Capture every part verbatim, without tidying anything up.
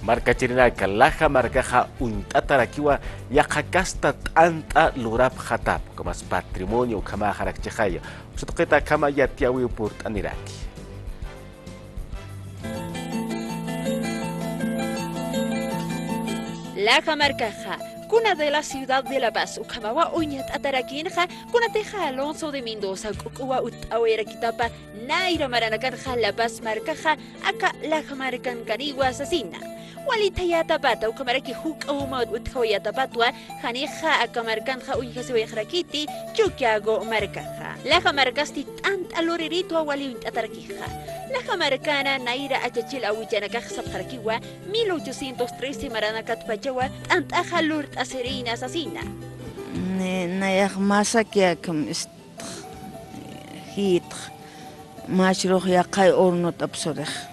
Markachirinaka, laja markaxa uñt'atarakiwa yaqha kasta t'ant'a lurapxatap, ukamas patrimonio ukhamaxarakchixaya. Uksatuqita akhama yatiyäwiw purt'aniraki. Laja markaxa, cuna de la ciudad de La Paz, ukhamawa uñt'atarakïnxa, kunatixa Alonso de Mendoza k'uk'uwa utt'awayarakitapa, nayra maranakanxa La Paz markaxa, aka laja markankaniwa sasina. Wali thayatapata, ukhamaraki juk'a uma utjawayatapatwa, janixa aka markanxa uñjasiwayxarakiti, Chukiyawu markaxa. Laja markasti t'ant'a luriritwa wali uñt'atarakixa. Laja markana nayra achachil awichanakax sapxarakiwa, mil ochocientos trece maranakatpachawa t'ant'axa lurt'asirïna sasina. Ni, nayax masaki akham istx, jïtx, machrux yaqhay hornot apsurix.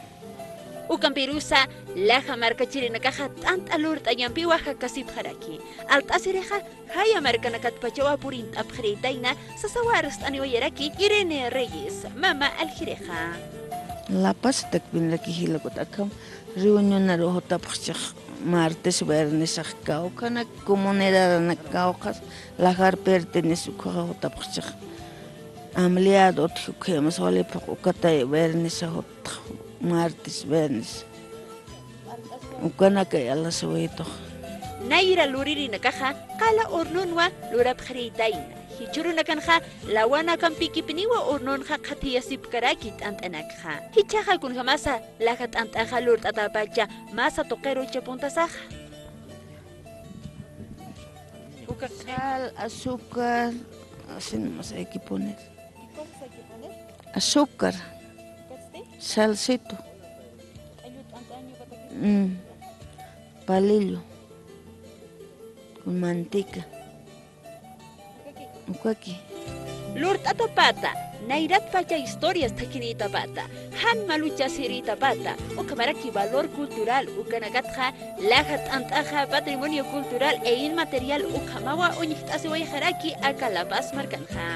Ukampirusa, laja markachirinakaxa t'ant'a lurt'añampiwa jakasipxaraki. Alt'asirixa, jaya markanakatpachawa purint'apxirïtayna, sasawa arst'aniwayaraki Irene Reyes, mama aljirixa. La Paz takpinraki jilakut akham reunionaru jutapxchix martes, viernesax kawkhanak comunidadanak kawkhas, lajar pertenes ukhaxa jutapxchix. Ampliado utji ukhamas wali phuq ukatay viernes jutx, martes, viernes. Ukanakay alasawaytux. Nayra luririnakaxa qala hornonwa lurapxirïtayna. Jichhürunakanxa lawanakampikipiniwa hornonxa qhathiyasipkaraki t'ant'anakxa. Jichhaxa kunjamasa laja t'ant'axa lurt'atapacha masa tuqiru chapuntasaxa. Sal, azúcar, así nomás hay que poner. ¿Y cosas hay que poner? Azúcar, ¿Cómo se dice? Salsito, Ayuda, antaño, mm, palillo, con manteca. Ukaki. Lurt'atapata, nayratpacha historias thakhinïtapata, jan maluchasirïtapata, ukhamaraki valor cultural ukanakatxa, laja t'ant'axa patrimonio cultural e inmaterial ukhamawa uñjt'asiwayxaraki aka La Paz markanxa.